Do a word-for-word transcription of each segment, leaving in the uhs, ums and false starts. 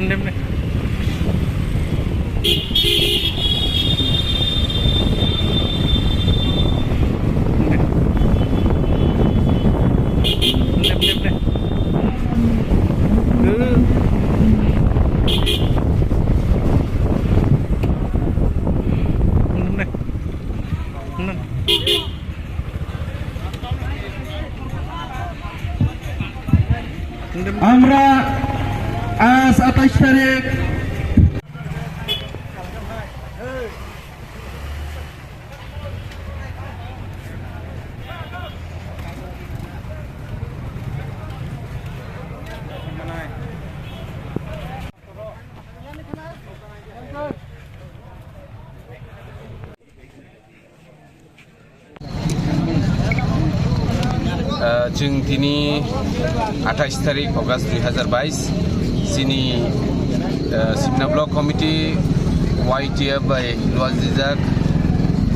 Lemne. Lemne. Lemne. আমরা আজ আঠাইশ তারিখ। Ah, chwng tini athais tarik August dui hazar bais, chini, ah, Simna Block Committee Y T F bai luajijak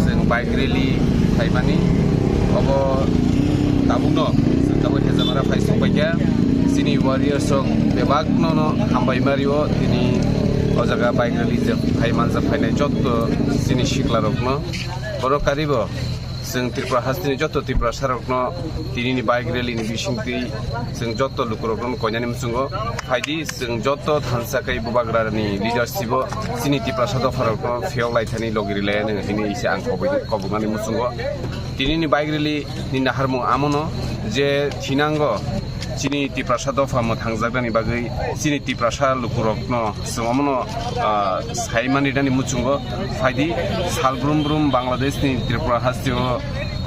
chwng bike rally khaimani. Obo tabukno chwng tabuk Hejamara phai sokpaikha. Chini warriors rok bebakno no hambai mario tini o jaga bike rally je phai manjak phainai jotto chini sikla rokno. Bono karibo chwng Tripura hasteni joto Tiprasa rokno tinini bike rally ni bisingtwi chwng joto lukurokno koinani muchungo phaidi, chwng joto thansa kai bubagrani leadership o chini Tiprasa dopha rokno phiyok lai thani logi ri lai nang hini ise ang kobui-, kobuknani muchungo. Tinini bike rally ni naharmung amono je thinango chini Tiprasa dopha mwthangjaknani bagwi chini Tiprasa lukurokno chwng omono, ah, saimani nani muchungo phaidi, sal brum brum Bangladeshni Tripura hasteo,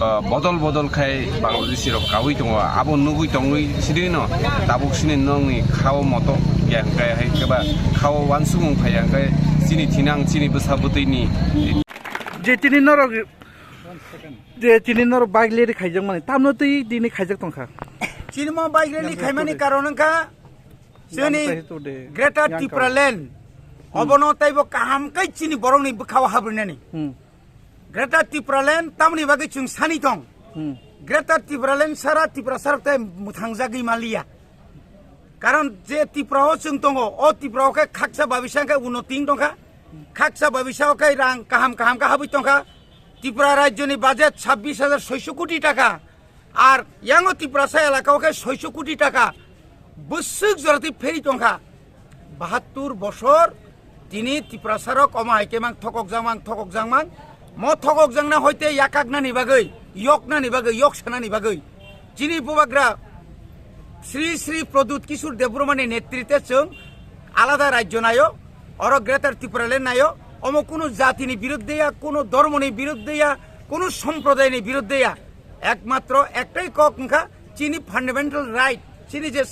ah, bodol bodol khai Bangladeshi rok kaui tongo, abo nugui tongwi sirino tabuk sini nongni khao moto kya hwnkhe hai khe ba khao wansukmung phai hwnkhe chini thinang chini bwsa bwtwini. Je tini norok, je tini norok bike rally khaijakmani tamno twi tini khaijak tongkha. Chini mo bike rally khaimani karon wngkha chini Greater Tipraland. Hmm. Obono taibo kaham kai chini borokni bwkhao habrinani. Hmm. Greater Tipraland tamoni bagwi chwng sani tong. Hmm. Greater Tipraland sara Tiprasa rok tai mwthangjagwi manliya. Karon je Tripura o chwng tongo, o Tripura o khe khaksa babisa khe unnoti wng tongkha. Khaksa babisa o khe rang kaham kaham khe habwi tongkha. Tripura rajyoni budget chabbish hajar soiso koti taka. Ar yango Tiprasa elaka o khe soiso koti taka bwswk jora twi pheri tongkha. Bahattur bosor tini Tiprasa rok omo hai khe mang thokok jang mang, thokok jang mang. Mo thokok jang na hoite yakak nani bagwi, yok nani bagwi, yok sanani bagwi. Chini bubagra Sri Sri Pradyut Kishore Debbarmani netritwe chwng alada rajyo nayo, oro Greater Tipraland nayo, omo kunu jatini biruddhe ya, kunu dhormoni biruddhe ya, kunu somprodayni biruddhe ya. Ekmatro ektai kok wngkha chini fundamental right, chini je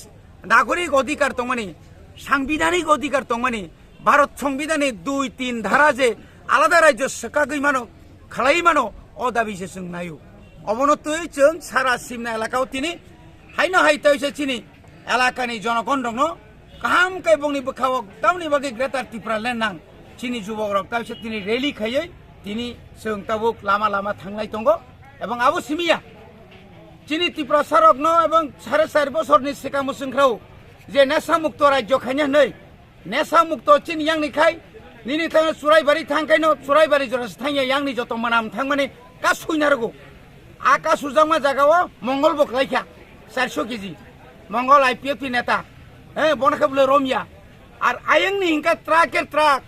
nagorik odhikar tongmani, sangbidhanik odhikar tongmani, Bharat Songbidanni dui tin dhara je alada rajyo swkagwi mano, khalai mano, o dabi se chwng naio. Obono twi chwng sara Simna elakao tini haino hai tei se chini elakani jonogon rokno kaham khe bongni bwkhao tamni bagwi Greater Tipraland nang chini jubok rok tei se tini rally khaiwi tini chwng tabuk lama lama thanglai tongo. Ebong abo simiya chini Tiprasa rokno ebong sare char bosorni swkang mwswng khrao je nesa mukto rajyo khaina hwnwi Nesa mukto chini yangni khai, nini thangno Churaibari thang khaino, Churaibari jorasa thangya yangni joto manam thangmani kasu suina rwgo. A kasu jakma jagao Mongol bo kwlaikha, charso keji. Mongol I P F T neta. He, bono khe bwle romya. Ar ayangni hinkha truck e truck.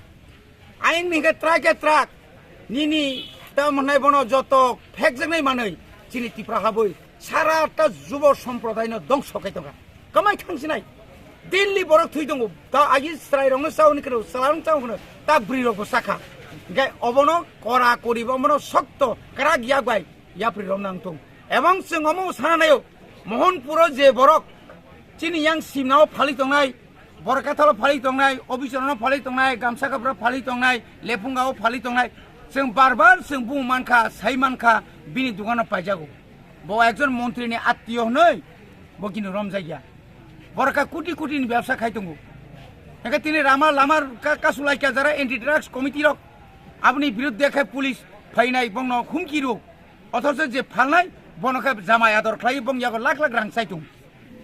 Ayangni hinkhe truck e truck nini tamo hwnai bono joto phekjaknai manwi chini Tipra habwi sara ta jubo somprodaino dongso khai tongkha. Kwmai thangsinai Delhi borok thwi tongo, ta agi chwrairokno chauni kheno, chwlarokno chauni kheno, ta bwrwirokbo chakha. Hinkhe obono kora koribo omono sokto kwrak yak bai yapri romna wngthung. Ebong chwng omo sana naio, Mohanpuro je borok chini yang simnao phali tongnai, Borkathalo phali tongnai, Obichorono phali tongnai, Gamsa Kapra phali tongnai, Lephungao phali tongnai. Chwng bar bar chwng bung mankha, sai mankha, bini dukano paijago. Bo ekjon montri ni attiyo hwnwi bo kini romjakya. Borok kha kuti kuti ni bebsa khai tongo. Hinkhe tini rama lama ka-, kasu laikha jara anti drugs committee rok. Aboni biruddhe khe police phainai bongno humki rwo. Othocho je phalnai bono khe jamai ador khlai bong yago lakh lakh rang chai tongo.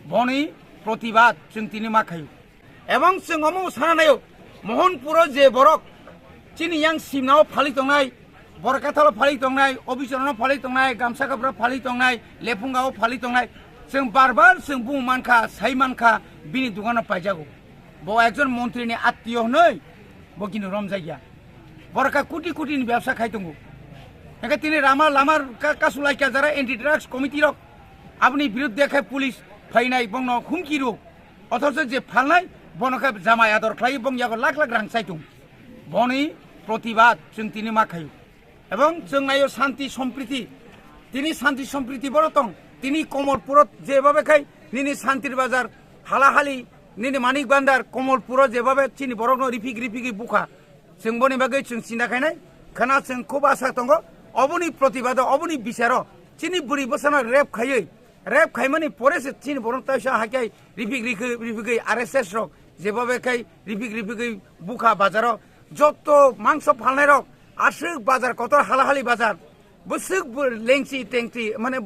Boni protibad chwng tini ma khaio. Ebong chwng omo sana naio, Mohanpuro je borok chini yang simnao phali tongnai, Borkathalo phali tongnai, Obichorono phali tongnai, Gamsa Kapra phali tongnai, Lephungao phali tongnai, chwng bar bar chwng bung mankha, sai mankha, bini dukano paijago. Bo ekjon montri ni attiyo hwnwi bo kini romjakya. Borok kha kuti kuti ni bebsa khai tongo. Hingke tini rama lama ka-, kasulai kya jara anti drugs committee rok. Aboni biruddhe khe police phainai bongno humki rw. Othocho je phalnai bono khe jamai ador khlai bong yago lakh lakh rang chai tong. Boni protibad chwng tini ma khaio. Ebong chwng naio shanti sompriti. Tini shanti sompriti boro tong. Tini Komolpurot jebhabe khai nini Shantir Bazar, Halahali, nini Manik Bandar, Komolpuro jebhabe chini borokno rifik rifigwi bukha. Chwng boni bagwi chwng chinta khainai. Khana chwng khub asa tongo. Oboni protibado, oboni bicharo chini bwrwi bwsano rep khaiwi, rep khaimani pore se chini borok taisa haikhe rifik rikhi-, rifigwi R S S rok jebhabe khai rifik rifigwi bukha bazaro. Jotto mangso phalnairok aswk bazar kotor Halahali bazar. Bwswk bo lengchi tengchi, mane,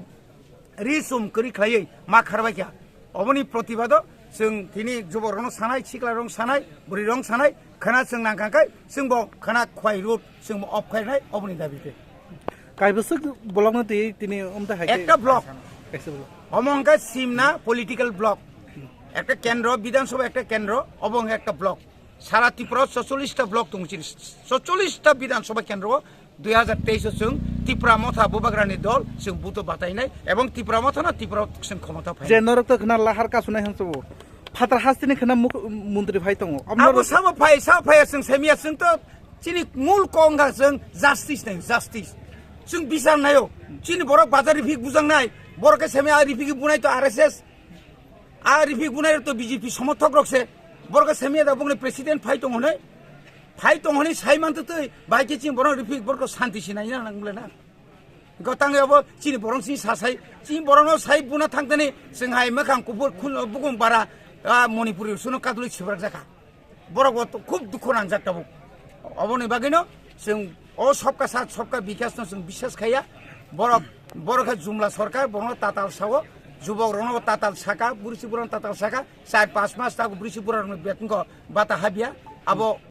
ri sum kwrwi khlaiwi ma kharbai kha. Oboni protibado chwng tini juborokno sanai, siklarokno sanai, bwrwirokno sanai, khana chwng nangkha khe chwng bo khana khwai rut, chwng bo off khainai, oboni dabi khe. Kaibwswk block no twi tini umta hai khe Ekta block. Ekta block. Omo hwnkhe simna political block. Ekta kendro, Bidhan Sabha ekta kendro, obo hwnkhe ekta block. Sara Tripura o socholish ta block tongo chini. Socholish ta Bidhan Sabha kendro o dui hazar teis o chwng Tipra Motha Bubagrani dol chwng buto batainai ebong Tipra Motha no Tipra o chwng khomota phai. Je norok to khna lahar kasunai hwnsugo. Phatar hasteni khna muk-, montri phai tongo. Abo sabo phai, sabo phai chwng semiya chwng to chini mul kongga chwng justice nai, justice. Chwng bisar naio. Chini borok bazar rifik bujangnai. Borok khe semiya rifik bunai to R S S. A rifik bunai to B J P somothok rok se. Borok semiya da bongni president phai tong hwnwi. Phai tong hwnwi sai man twi bai khe chini borok rifik borok shanti sinai na nang bole na. Gotang abo chini borok chini sasai. Chini borok no sai buna thang tani chwng hai makhang kuphur khun bukung bara, a, Manipuri suno kaduli sibrak jakha. Borok bo to khub dukhu nangjak tabuk. Oboni bagwino chwng o sobka sath sobka bikas no chwng biswas khaiya. Borok, borok khe jumla sorkar, borokno tatal sao, jubok rokno tatal saka, burisi burano tatal saka, char panch mas tago burisi burano betongo bata habya. Abo